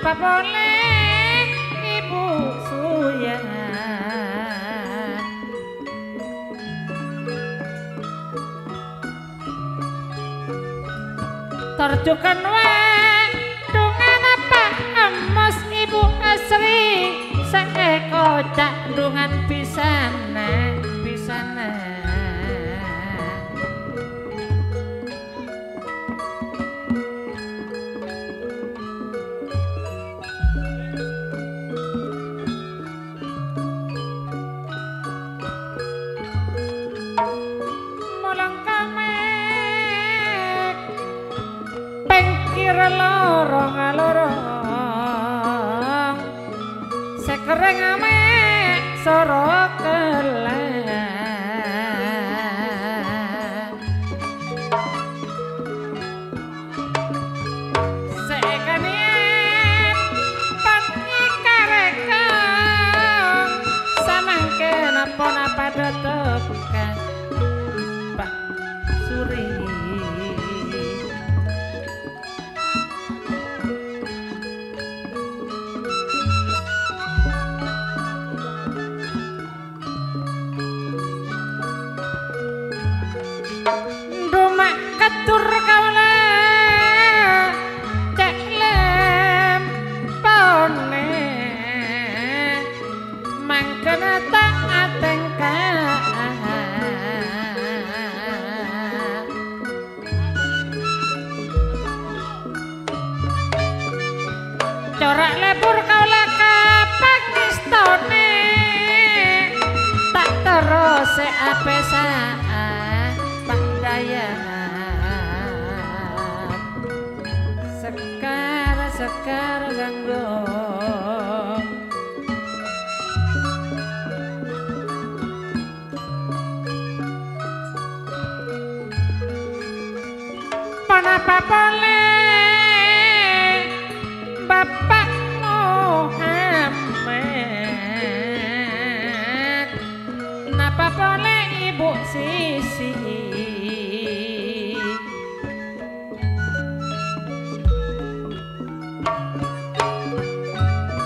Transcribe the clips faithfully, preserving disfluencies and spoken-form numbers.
Papolè Ibu Suyan. Tor jhughân wè dhungan apa emos Ibu Asri sè èkoca' dhungan bhisana, bhisana. Molong ka mèk pèngkir lorong-lorong, sè kerrèng amè' soro kella. Sè èkanèyan pangèkarèkang, samangkèn ponapa dhâteng ka Pak Suri. Dhuma katur kaulâ cè' lèmpona, mangkana ta' atèngka. Cora' lebur kaulâ ka pangèstonè, ta' terro sè apèsa pangdâjâ. Sekar, sekar ganggu. Ponapa polè Bapa' Muhammad? Napa polè Ibu Sisi?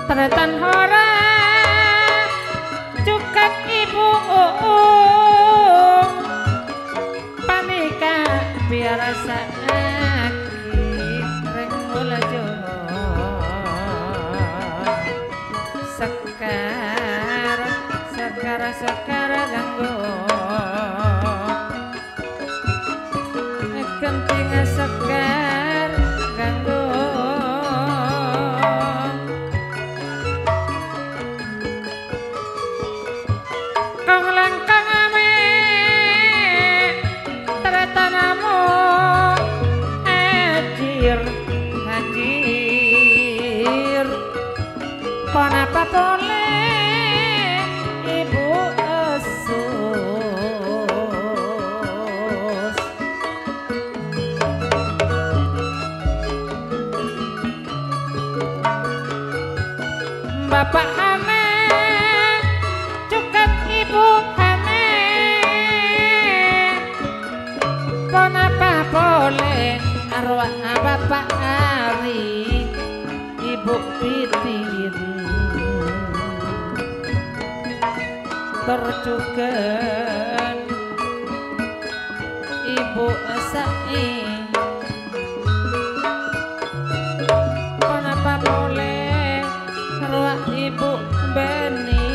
Tarètan hora jhughân Ibu Uung, panèka piyarasa'aghi rèng molajâ. Sekar, sekar, sekar ganggu. Ghântinga sekar ganggu. Kong langkong amè' tarètan amu' ajir, ajir. Ponapa polè Ibu Esus? Bapa' Hana, jhughân Ibu Hana. Ponapa polè arwahna Bapa' Ari? Ibu Titin, tor jhughân Ibu Sa'i. Ponapa polè rowa Ibu Bani?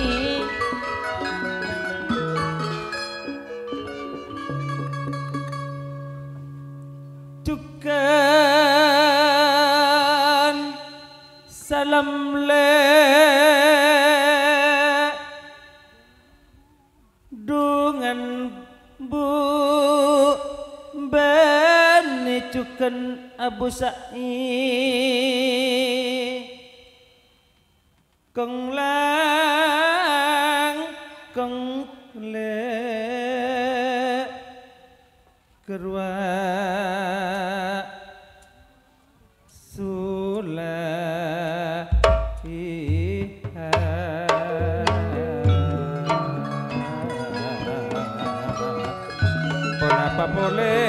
Jhughân salam lè' dhungan Bu Bani, jhughân Abu Sa'i. Kong lang, kong lè', ghâruwa Sulaiha. Ponapa polè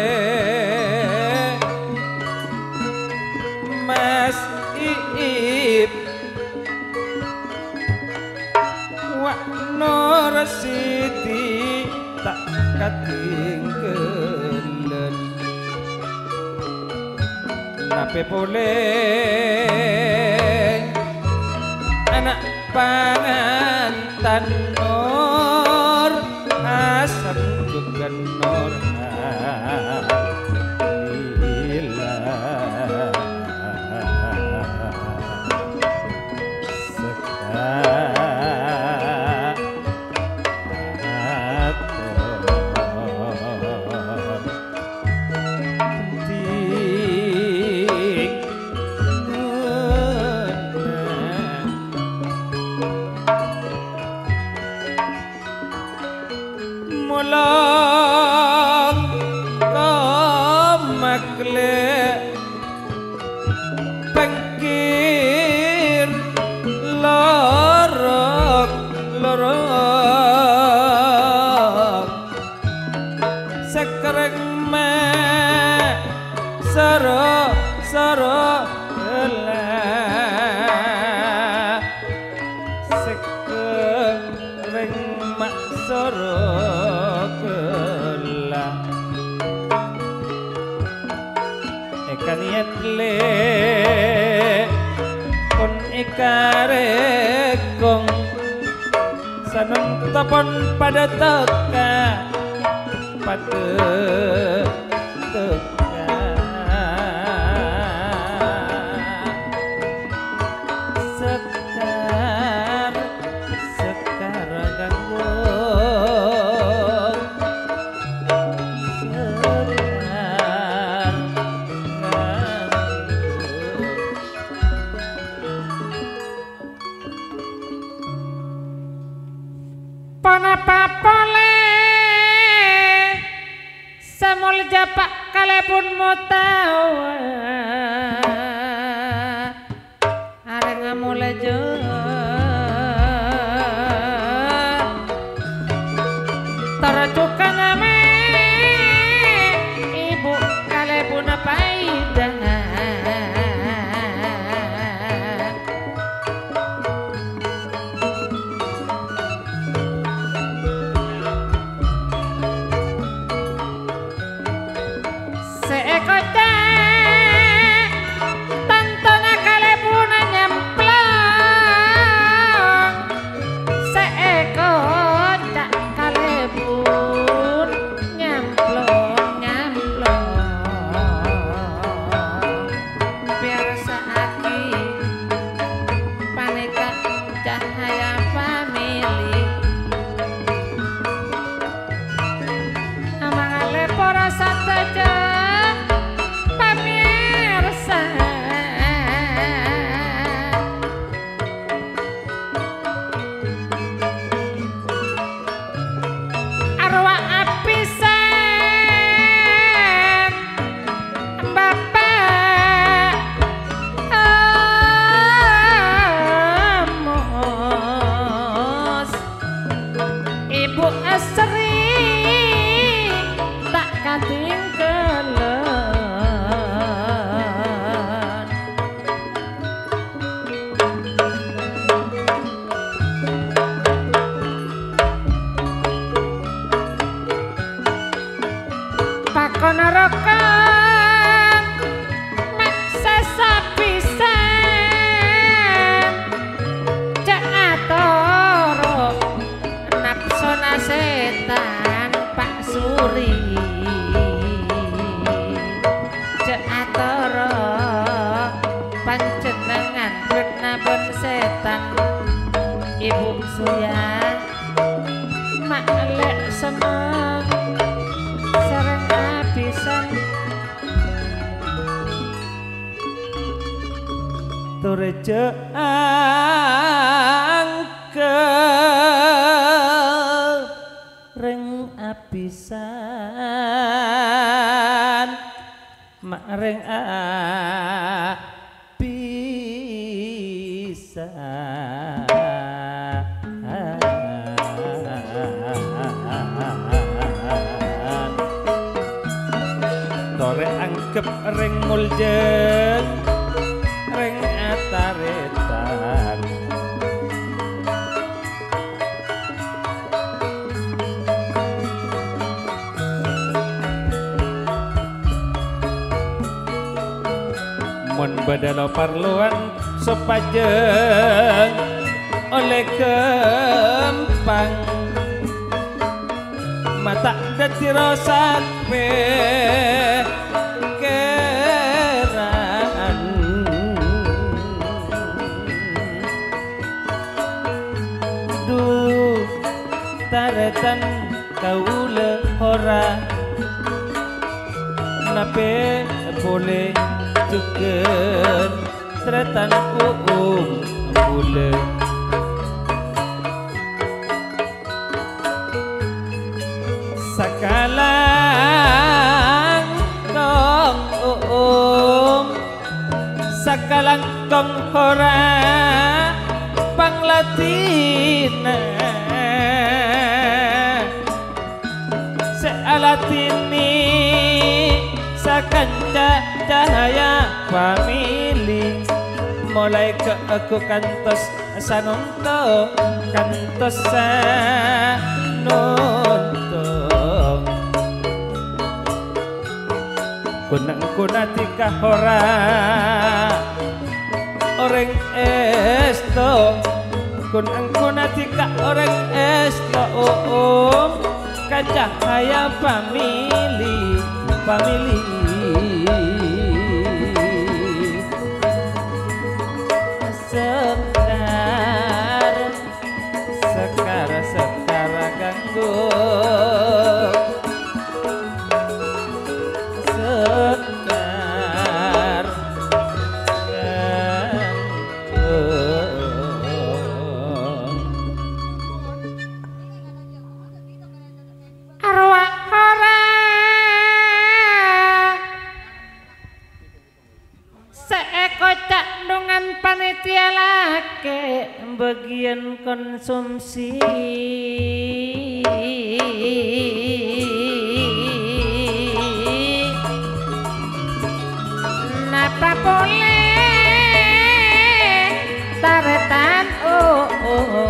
Mas Iip? Siti ta' katinggalan. Napè polè ana' pangantan Nur Hasan jhughân Nur Halila. Seka-, Molong komaklè pèngkir lorok, lorok. Sèkèrèng ma' soro, soro ghellâ'. Sèkèrèng ma' soro ghellâ'. Èkanèyat lè pon èkarèkong, sanonta pon padâ tèka, padâ tèka. Sekar, sekar ganggu. Ponapa polè sè molja Pa' kalèbun motawa? Arèng amolè jhâ' tor jhughân amè ibu kalèbun paèdhâ. Sè èkoca' tantona kalèbun nyamplong. Sè èkoca' kalèbun nyamplong, nyamplong. Pèyarsa'aghi, panèka cahaya famili. Amangalè para sadhâjâ pamèyarsa. Arowa apisan Bapa' Amos, Ibu Asri ta' katinggalan. Pakon rokon ma' sè sapisan, jhâ' atoro' napsona sètan, Pa' Suri. Jhâ' atoro' panjhennengngan bâdâna bân sètan, Ibu Suya. Ma' lè' senneng sareng apisan. Torè jhâ' angkel rèng apisan, ma' rèng apisan. Torè angghep rèng molja, rèng atarètan. Mon bâdâ lo-parlowan sopajâ ollè ghâmpang, ma' ta' dhâddhi rosak pèkkèran. Dhu, tarètan kaulâ hora, napè polè jhughân tarètan u'um bulâ. Sakalangkong u'um, sakalangkong hora pangladhina. Sè aladhini sakanca cahaya pamèlè, molaè ghu-lagghu kantos sanonto, kantos sanonto. Kun-angkun dhika hora orèng èsto, kun-angkun dhika orèng èsto, oh, oh, ka cahaya pamèlè, pamèlè. Sekar, sekar, sekar ghânggu. Sekar. Arwah hora sè èkoca' dhungan panitia lakè' bâgiyân konsumsi. Napa polè tarètan, oh, oh, oh.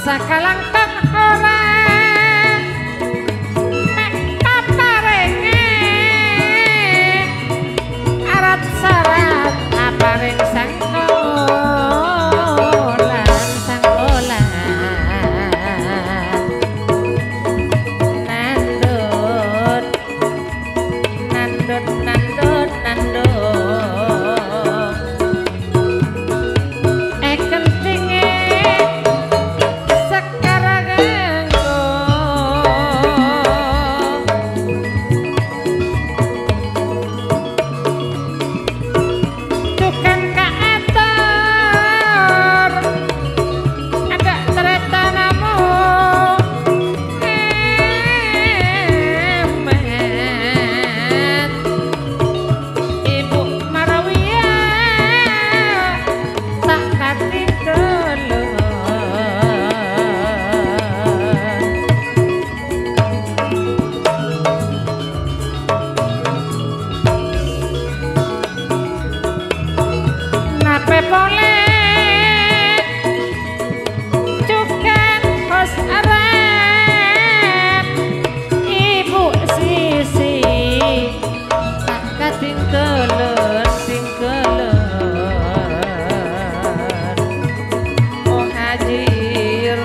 Sakalangkong hora mè' paparèngè arat-sarat aparèng sangkolan, sangkolan. Nandhut Nandhut, nandhut, nandhut. Èkenthingè sekar ghânggu. Jhughân kaator, adâ' tarètan amohèt. Ibu Marwiyah ta' katinggalan. Napè polè jhughân hos arep Ibu Sisi. Ta' katinggalan, tinggalan. Muhajir,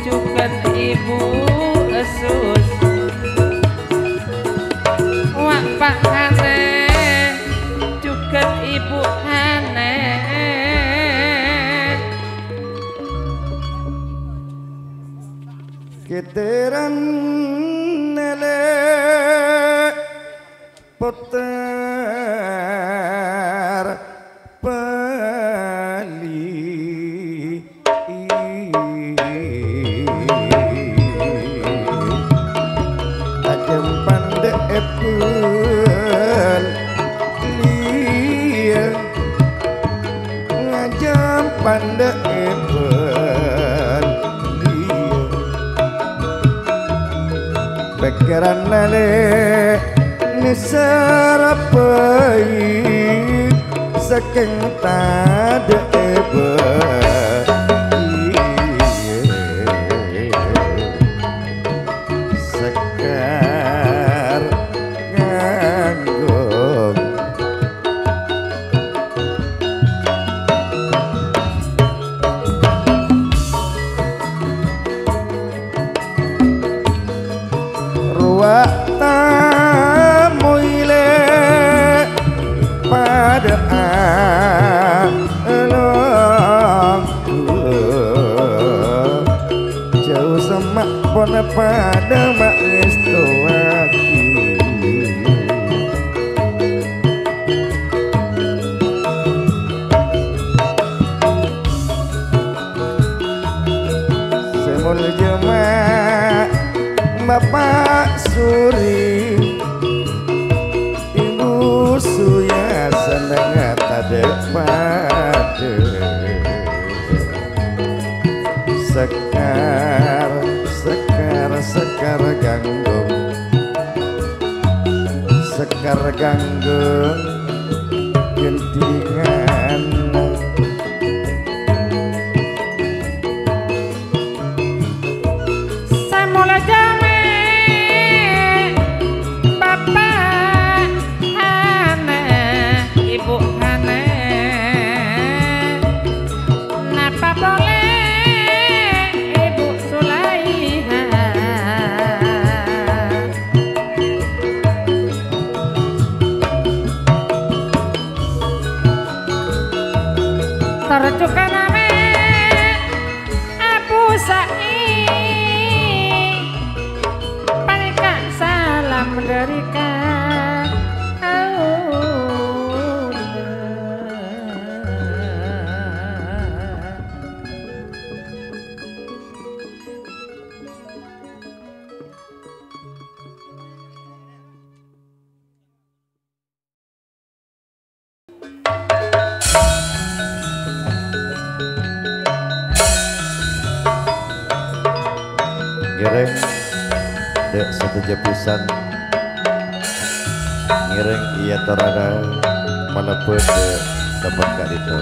jhughân Ibu Esus. Wa' Pa' Hane, jhughân Ibu Hane. Kètèran nèlè' potèr pali. Ajâm pandhâ' èbâl liyâ. Ngajâm pandhâ' èbâl liyâ. Pèkkèran nèlè' nèser bhâi, sakèng tadâ' èbâl Ponapa dâ' ma' ngèstowaghi? Sè molja ma' Bapa' Suri, Ibu Suya sennengnga tadâ' padâ. Sekar, sekar, sekar ganggung. Sekar ganggung ghântingan. Samola jame, Bapa' Hana, Ibu Hana. Napa pole Ibu Sulaiha? Tor jhughân ame Abu Sa'i, panèka salam dhâri ka-, Ngèrèng, dâ' sadhâjâ bhisan. Ngèrèng iyâ torana malebât dâ' tempat ka'dinto.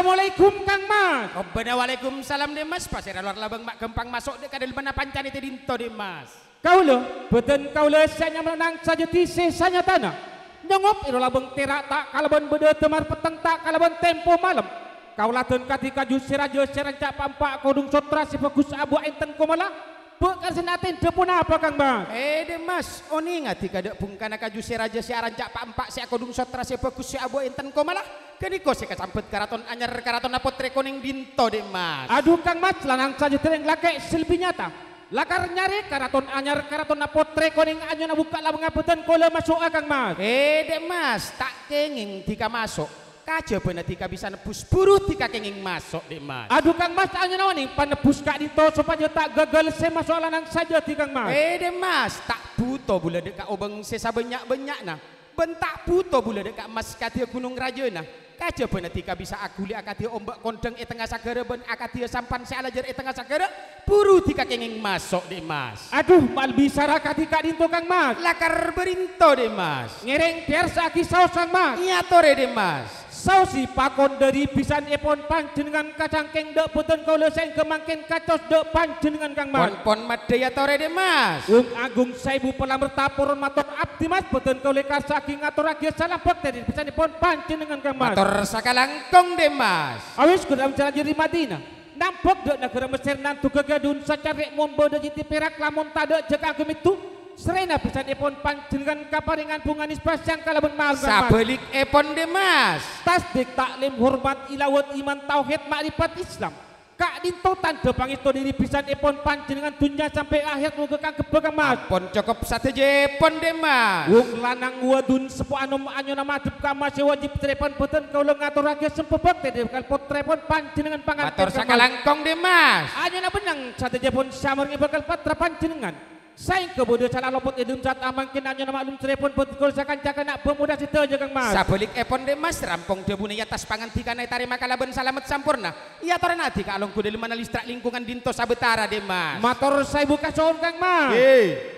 Assalamualaikum, Kang Mas. Rabbana waalaikumsalam, Dhi' Mas. Pasèra lowar labâng ma' ghâmpang maso' dâ' ka dâlemmanna panca nètè dinto, Dhi' Mas. Kaulâ, bhâdhân kaulâ sè anyama Lanang Sajâdi sè sanyatana. Nyongop è lowar labâng tèra' ta' kalabân bâdâ damar petteng ta' kalabân tempo malem. Kaulâ dân kadhi kaju sè rajâ sè ranca' pa'-empa' kodhung sottra sè bhâghus abuwâ ènten komala. Bâ' karsèna atèndhâ ponapa, Kang Mas? È, Dhi' Mas, onènga dhi' kadâ' bhungkana kaju sè rajâ sè aranca' pa'-empa' sè akodhung sottra sè bhâghus sè abuwâ ènten komala. Ghânèka sè kasambhât ka raton anyar, ka ratonna pottrè konèng dinto, Dhi' Mas. Adhu, Kang Mas, Lanang Sajâdi rèng lakè' sè lebbi nyata. Lakar nyarè ka raton anyar, ka ratonna pottrè konèng anyona bukka' labângnga bhâdhân kaulâ maso'a, Kang Mas. È, Dhi' Mas, ta' kèngèng dhi' ka maso'. Kajhâbhâna dhi' ka bisa nebbhus, buru dhi' ka kèngèng maso', Dhi' Mas. Adhu, Kang Mas, anyona onèng panebbhus ka'dinto sopajâ ta' ghâghâl sè maso'a Lanang Sajâdi, Kang Mas. È, Dhi' Mas, ta' bhuto bulâ dâ' ka obâng sè sabânnya'-bânnya'na. Bân ta' bhuto bulâ dâ' ka emmas kadhiyâ ghunong rajâna. Kajhâbhâna dhi' ka bisa aghuli akadhiyâ ombâ' kondhâng è tengnga saghârâ bân akadhiyâ sampan sè alajâr è tengnga saghârâ, buru dhi' ka kèngèng maso', Dhi' Mas. Adhu, mal bisara kadhi ka'dinto, Kang Mas. Lakar bârinto, Dhi' Mas. Ngèrèng, èyarsa'aghi saos, Kang Mas. Èyatorè, Dhi' Mas. Saos sè pakon dâri bhisanèpon panjhennengngan ka cangkèng dâ' bhâdhân kaulâ saèngghâ mangkèn kacos dâ' panjhennengngan, Kang Mas. Pon-pon maddhâ èyatorè, Dhi' Mas. Wong Agung saèbu palamerta poron mator abdhi, Mas, bhâdhân kaulâ èkarsa'aghi ngatorraghi salambhâk dâri bhisanèpon panjhennengngan, Kang Mas. Mator sakalangkong, Dhi' Mas. Awis ghulâ dâlem jhâlân dâri Madinah, nambhâk dâ' naghârâ Messèr nandhughâghi adhun sacarè' mon bâdâ jhâ' dhi' pèrak lamon tadâ' jhâ' kaangghuy mèdhu. Sarèna bhisanèpon panjhennengngan kaparèngan bhungana sè pasyang kalabân malem, Kang Mas. Sabhâligghâpon, Dhi' Mas. Tasdik, ta'lim, hormat, ilawat, iman, tauhid, ma'rifat, Islam. Ka'dinto tandhâ pangèsto dâri bhisanèpon panjhennengngan dhunnya sampè' ahèrat moghâ kaangghebbhâ, Kang Mas. Ampon cokop sadhâjâèpon, Dhi' Mas. Wong lanang wadon seppo anom anyona madhep ka Mas sè wajib, carèpon bhâdhân kaulâ ngatorraghi sembhâ bhâktè dâri bhâkal pottrèpon panjhennengngan pangantèn, Kang Mas. Mator sakalangkong, Dhi' Mas. Anyona bennang sadhâjâèpon sè amarèngè bhâkal pottra panjhennengngan. Saèngghâ bâdâ sala lopot è dâlem sa'at amangkèn anyona ma'lum carèpon bhâdhân kaulâ sakanca kana' bâmoda sadhâjâ, Kang Mas. Sabhâligghâpon, Dhi' Mas, rampong dhâbuna è attas pangandhikana ètarèma kalabân salamet samporna. Èyatorana dhi' ka alongghu dâlemmanna lèstra' lingkungan dinto sabâtara, Dhi' Mas. Mator saèbu kaso'on, Kang Mas. He.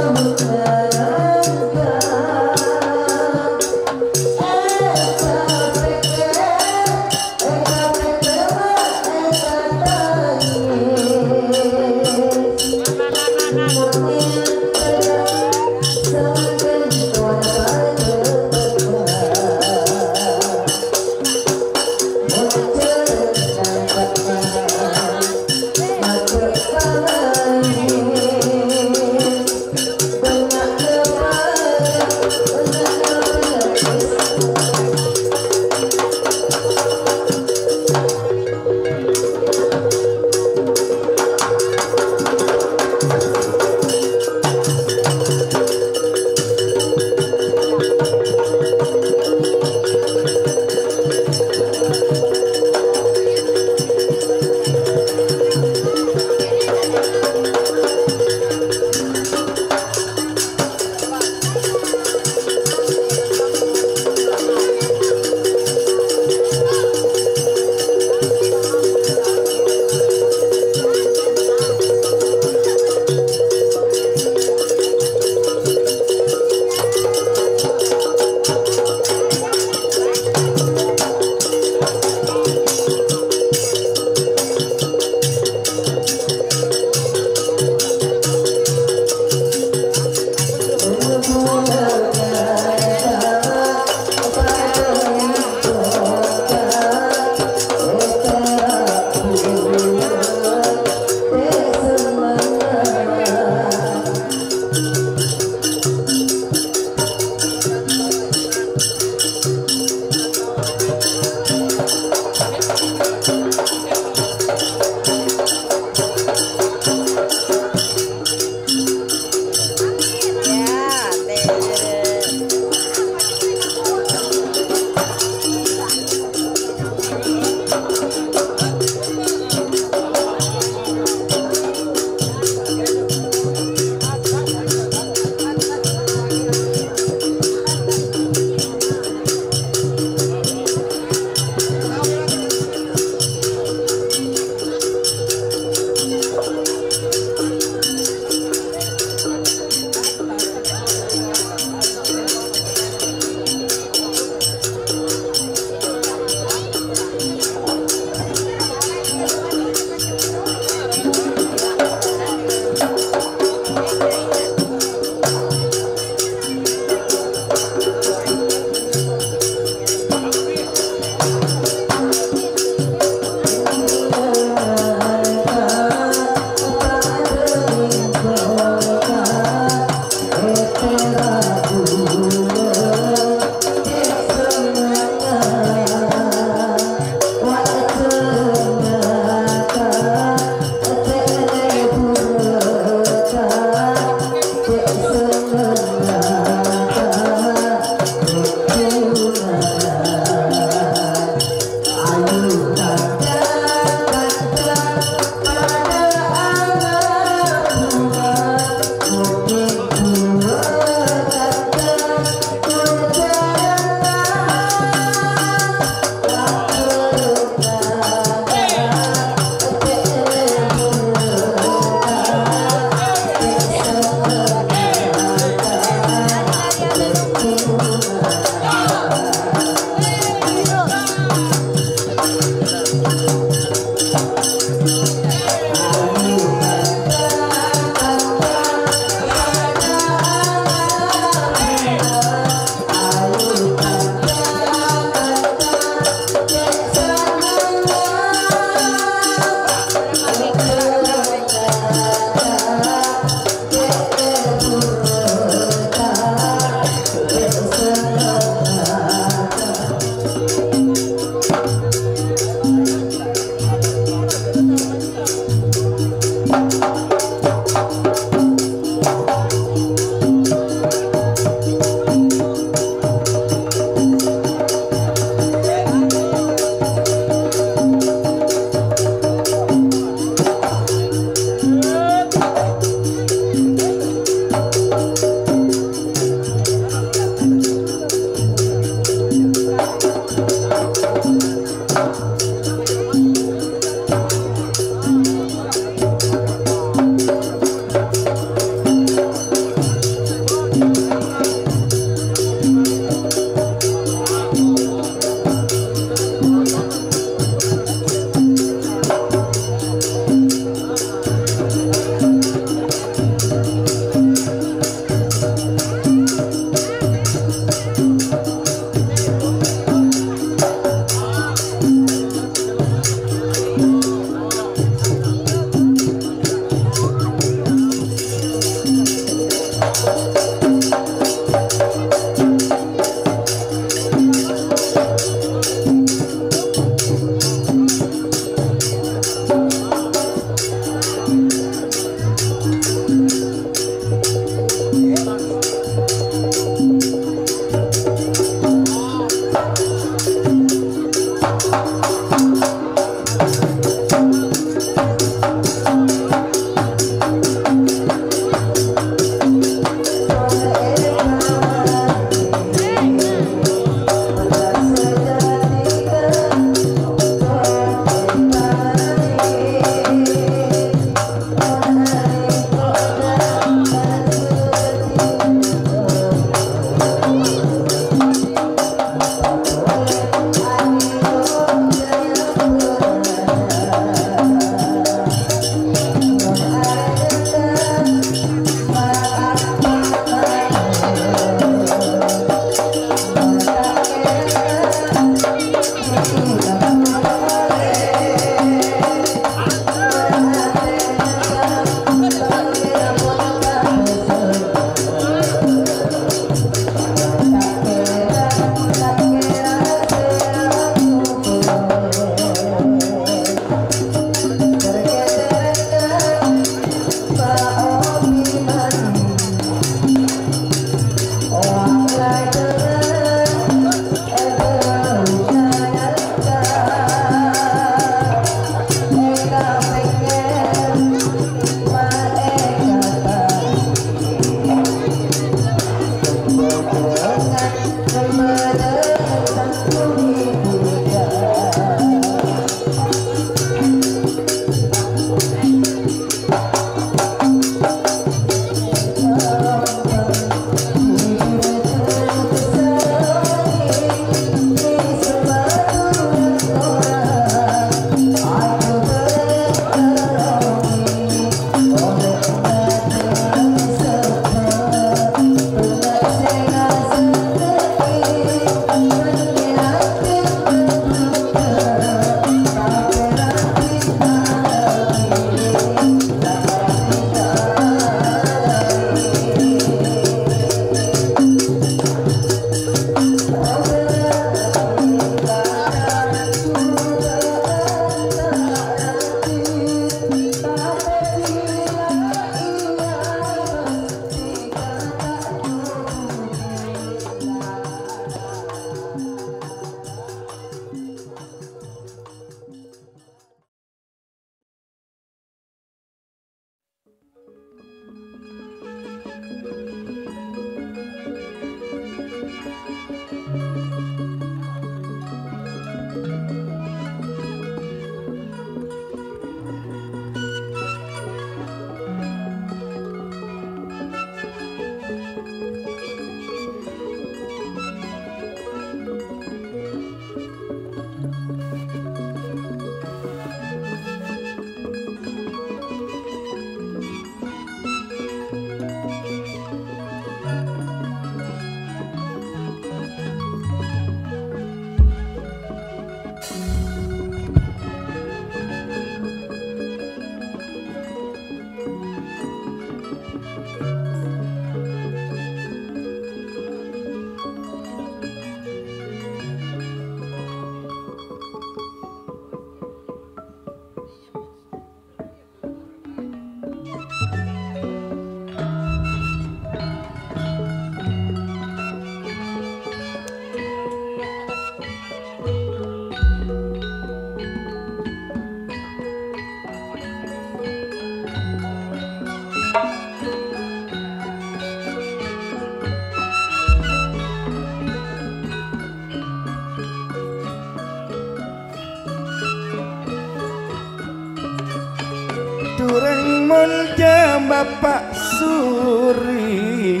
Durung molja Bapa' Suri,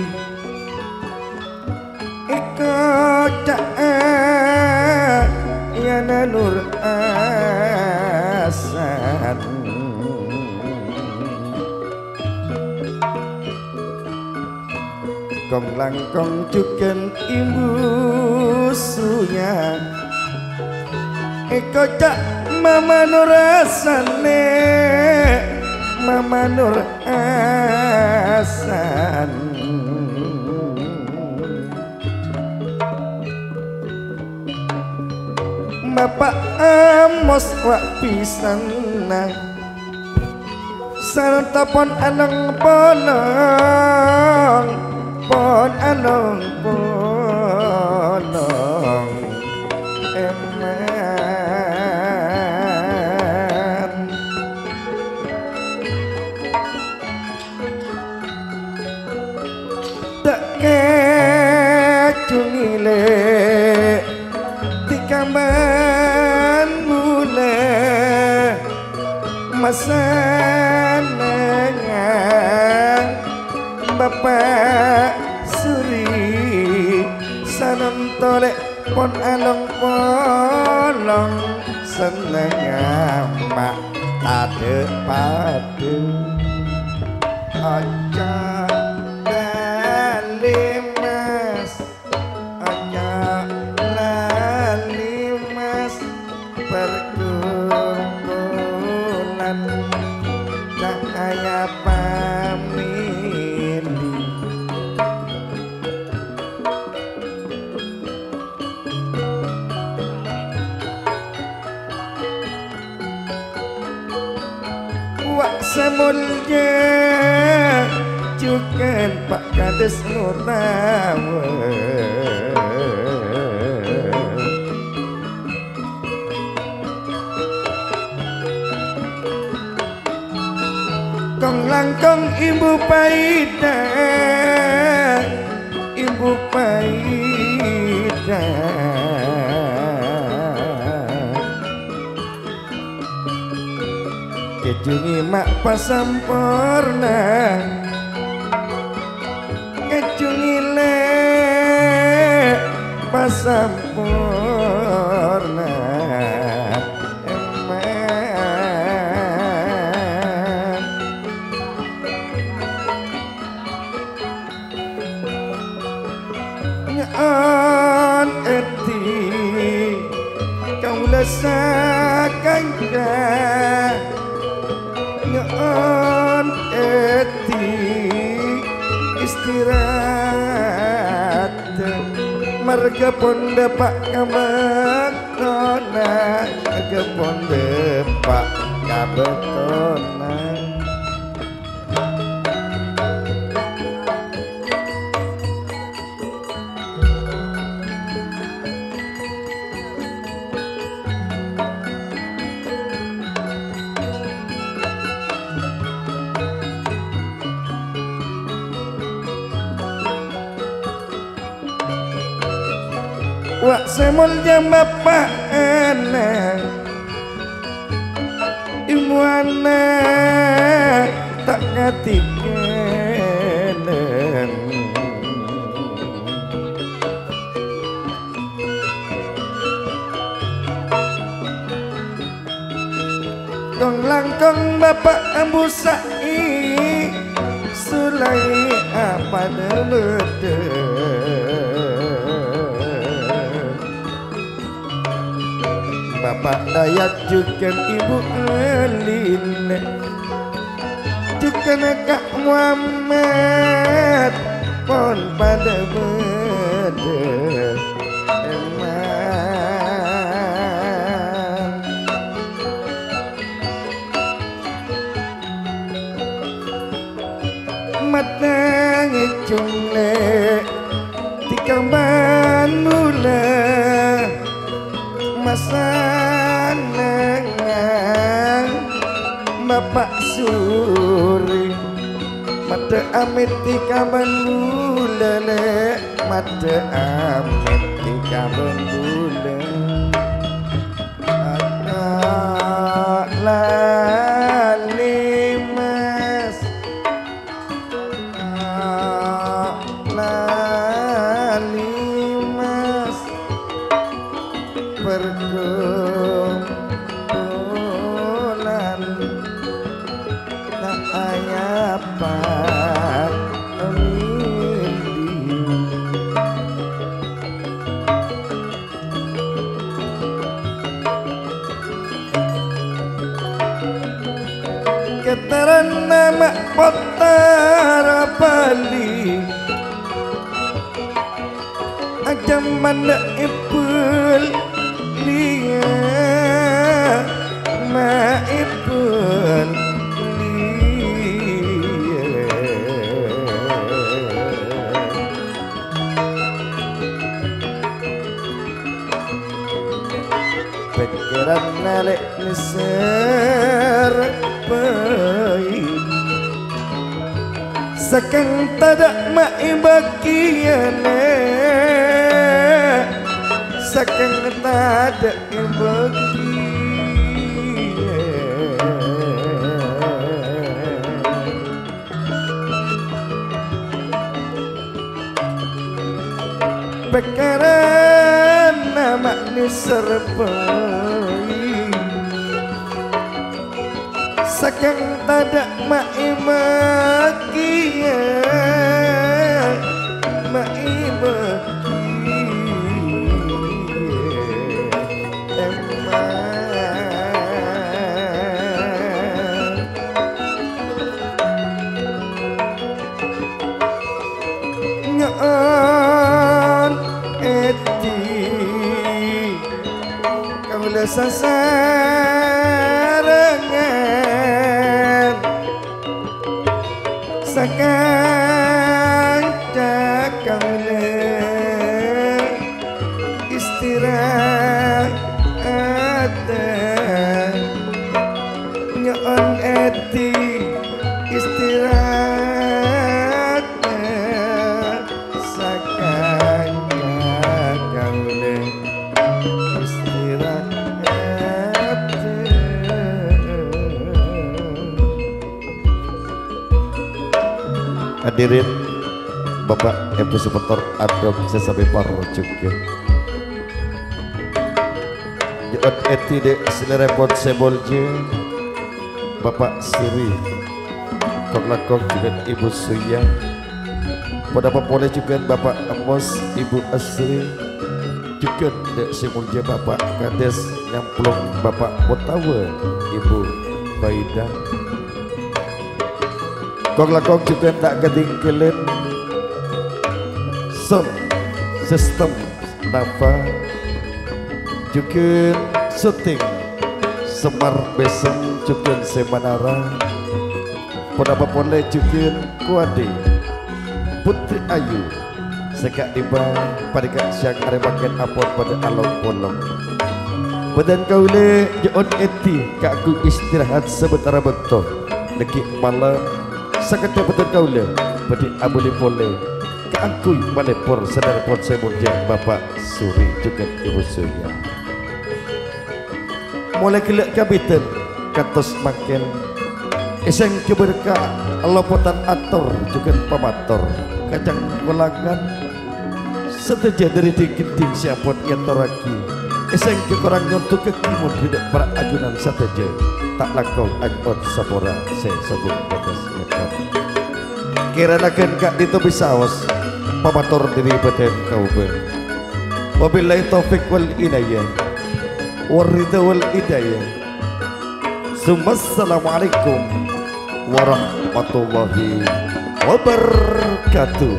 èkoca'a Yana Nur Hasan. Kong-langkong jhughân èmbu suyang. Èkoca' Mama Nur Hasan, Mama Nur Hasan. Bapa' Amos wa' pisanna. Sarta pon along-polong, pon along-polong, èman. Ta' kèjhung èlè' ti' kambân bulâ, masanangan Bapa' Suri sanantolè. Pon along-polong sennengnga ma' tadâ' padâ. Oca' lali, Mas, oca' lali, Mas, perkumpulan cahaya pamili. Wa' sè molja jhughân Pa' Kadus ngotawa. Kong-langkong èmbu paèdhâ, èmbu paèdhâ. Kèjhungè ma' pasamporna. Kèjhungè lè' pasamporna. Èman. Nyo'on èdhi kaulâ sakanca. Nyo'on èdhi istirahat. Marghâ pon dâpa' ka bâktona, marghâ pon dâpa' ka bâktona. Wa' sè molja bapa'na, ibuwâna ta' katinggalân. Kong-langkong bapa' Abu Sa'i, Sulai'a padâ bâdâ. Bapa' Dayat jhughân Ibu Elina, jhughân Ka' Muhammad, pon padâ bâdâ. Emang. Matè ngècong lè' tikaban bulâ, masanangan bapa' Suri. Matè amèt tikaban bulâ lè', matè amèt tikaban bulâ. Lali mas, lali mas, perkumpulan ta' ayapa mindi. Kataranna ma' pottra bali, ajâmman dâ' èbâl lèya, ma' èbâl lèya. Pèkkèranna lè' nèser bhâi. Sakèng tadâ' ma' èbâgiyâ, sakèng tadâ' èbâgiyâ. Pèkkèranna ma' nèser bhâi. Sakèng tadâ' ma' èbâgiyâ, ma' èbâgiyâ. Emang. Nyo'on èdhi, kaulâ sasarengan. Sakanca kaulâ istirahat, nyo'on èdhi istirahat, sakanca kaulâ istirahat. Hadirin, Bapak, Ibu, Semeton, adhâbu sè samè parjhughân. Nyo'on èdhi dâ' salèrana sè molja, Bapak Suri, kong-langkong jhughân Ibu Suya. Ponapa polè jhughân Bapak Emos, Ibu Asri, jhughân dâ' sè molja Bapak Kades, nyamplung Bapak Mutawa, Ibu Faida. Kong-langkong jhughân ta' katinggalân sound system Nafa, jhughân syuting Semar Bèsèng, jhughân sè manara. Ponapa polè jhughân Kuwadi, Putri Ayu, sè ka'dimma panèka sèyang arè mangkèn ampon padâ along-polong. Bâdân kaulâ nyo'on èdhi kaangghuy istirahat sabâtara bâkto, dhâggi' malem. Sakejjhâ' bâdân kaulâ bhâdhi abâli polè. Kaangghuy malebur sadhâjâ sè molja Bapa' Suri jhughân Ibu Surya. Molaè ghellâ' kabidhân kantos mangkèn, èsèngghâ bhârâkah lopotan ator jhughân pamator ka cangkolangan sadhâjâ dhâri dhing-ghendhing sè ampon èatorraghi. Èsèngghâ korang nyontogaghi mon dhâri para ajunan sadhâjâ, ta' langkong anyo'on sapora sè sobung bâdâs èpon. Kèrana ghân ka'dinto bisaos pamator dhâri bhâdhân kaulâ. Wabillahi taufiq wal inayah, war ridha wal hidayah. Summassalamualaikum warahmatullahi wabarakatuh.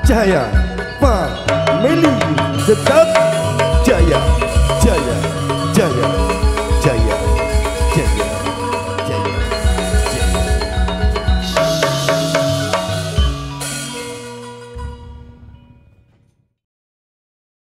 Jaya, family tetap jaya.